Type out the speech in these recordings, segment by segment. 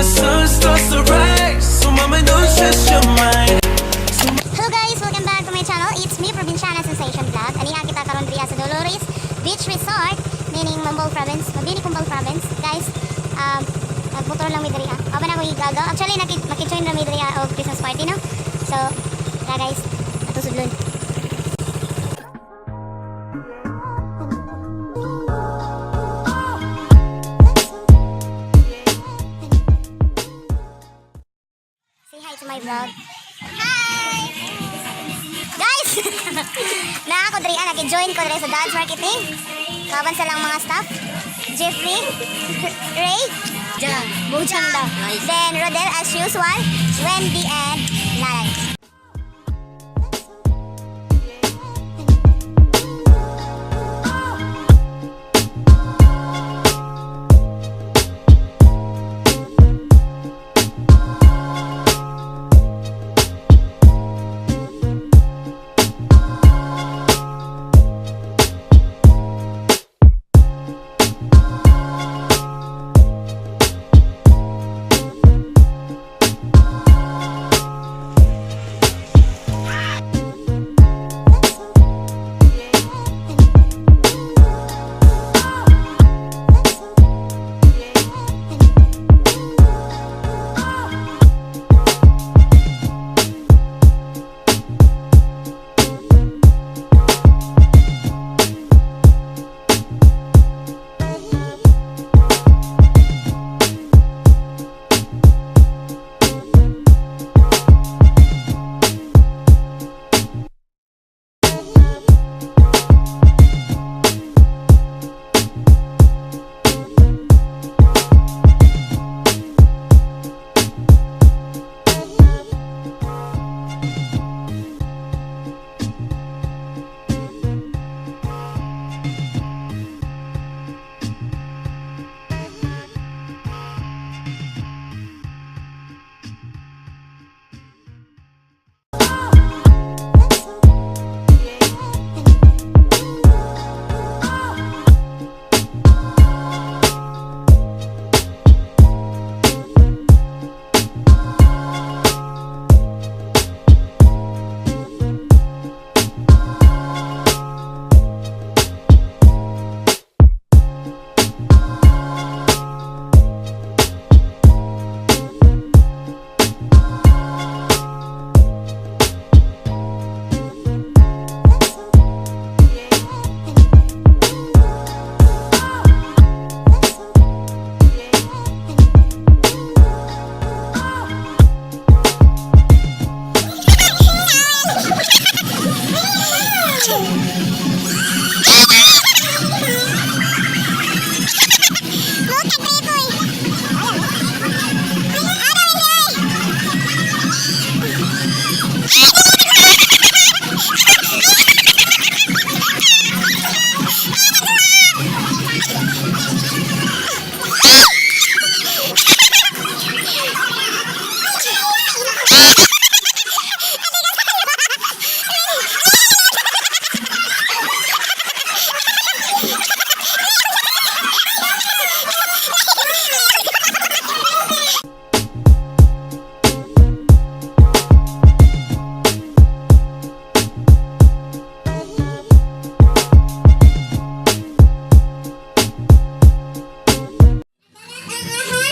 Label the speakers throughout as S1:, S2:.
S1: the sun starts to rise. So mama, don't stress your mind.
S2: Hello guys! Welcome back to my channel. It's me, Provinciana Sensation Vlog. Aniha kita karon diriha sa Dolores Beach Resort, meaning Mambol Province, Mabini Cumbal Province. Guys, nagmotor lang mi diriha. Aba na ko igaga. Actually, maki-join na mi diriha og Christmas party, no? So, tara guys, ato sudlon. Say hi to my vlog. Hi! Guys! Na ako diri ah, naki-join ko diri sa dance marketing. Kaban sa lang mga staff. Jeffrey, Ray,
S3: Diyan.
S2: Bujang daw. Then Rodel as usual, Wendy and Lalay.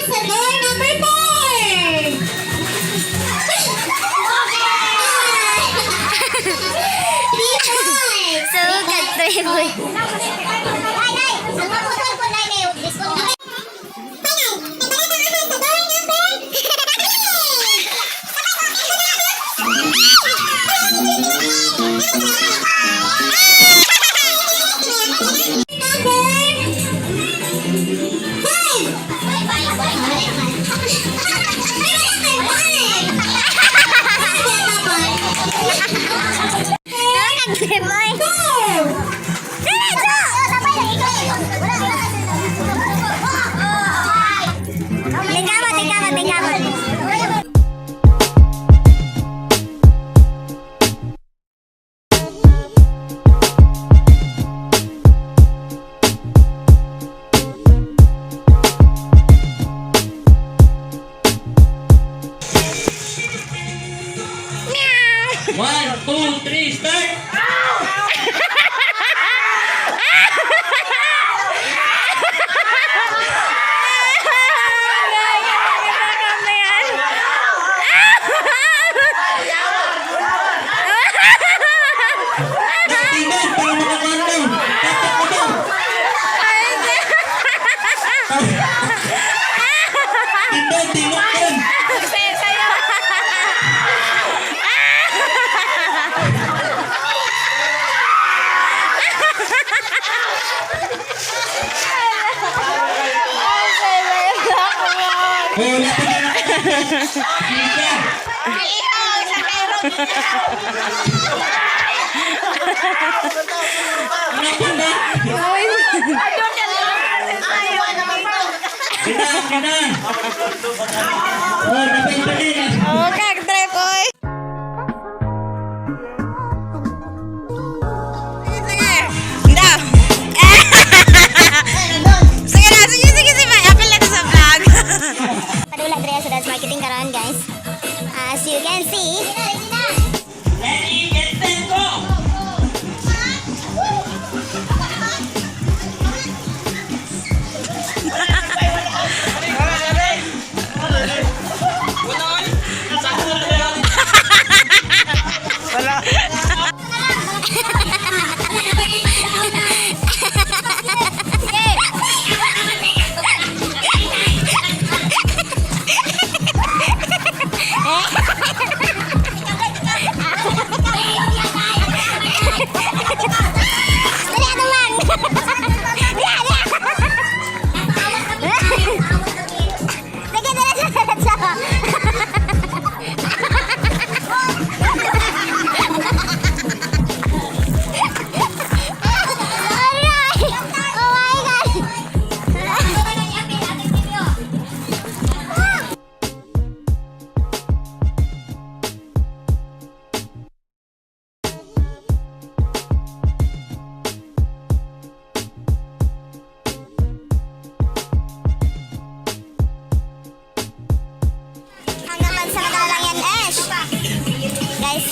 S2: Sa door number 4! So, kag-treboy. Ay, ay! Ang maputol po na kayo. Discount. Kag-treboy. Diretso! Tingkamot, tingkamot, tingkamot.
S3: Gina, gina. Oh, napin pa din.
S4: Oh, kag trip oy. Sige. Da. Sige na, sige, sige, sige. Apil na to sa vlog.
S2: Padula diri sa Dad's Marketing karon, guys. As you can see,
S3: Ready, get set, go!
S2: Dali ato man. Diya, diya. Sige, diretso, diretso. Alright. Oh my God. Hanggang magsamantala lang yan, Ash. Guys,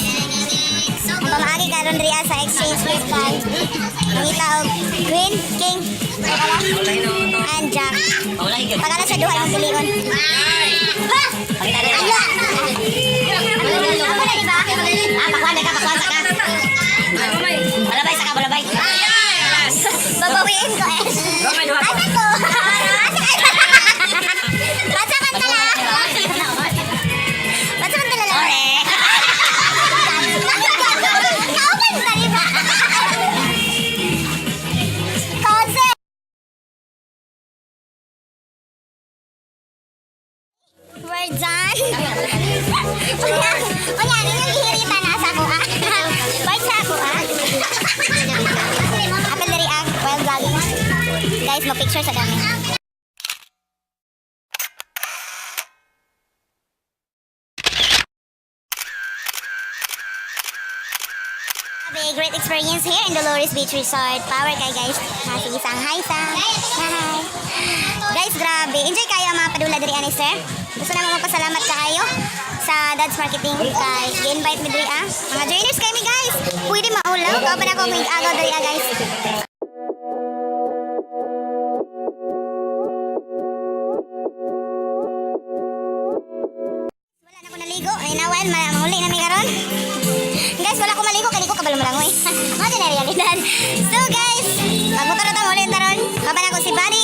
S2: ang pamaagi karon riya sa exchange gift card. Mangita og Queen, King, and Jack. Pagala sa duha yung pilion. Ha! Ala! Ako na, di ba?
S5: Ah, pakuan ka, pakuan sa ka. Balabay sa ka, balabay.
S2: Babawiin ko, Ash. Asa ko? Asa ka? Basta ka tala. Basta ka tala lang. Kauban ta, di ba? Kose! We're done. Unya, unya, ninyong gihirita na sa ako, ah. Part sa ako, ah. Apel diri, ah, while vlogging. Guys, mo-picture sa dami. Have a great experience here in Dolores Beach Resort. Power kay guys. Nasi isang hi sa. Hi. Guys, grabe. Enjoy kayo ang mga padula diri ani sir. Gusto na magpasalamat kaayo sa Dad's Marketing kay gi-invite mi diri ah. Mga joiners kay mi guys. Pwede maulaw. Kauban ako mig agaw diri ah guys. Wala na ko naligo. Ay nawan, manguli na mi karon. Guys, wala ko maligo kay di ko kabalo malangoy. Mao na realidad. So guys, magmotor na ta muli taron. Kaban ako si Buddy.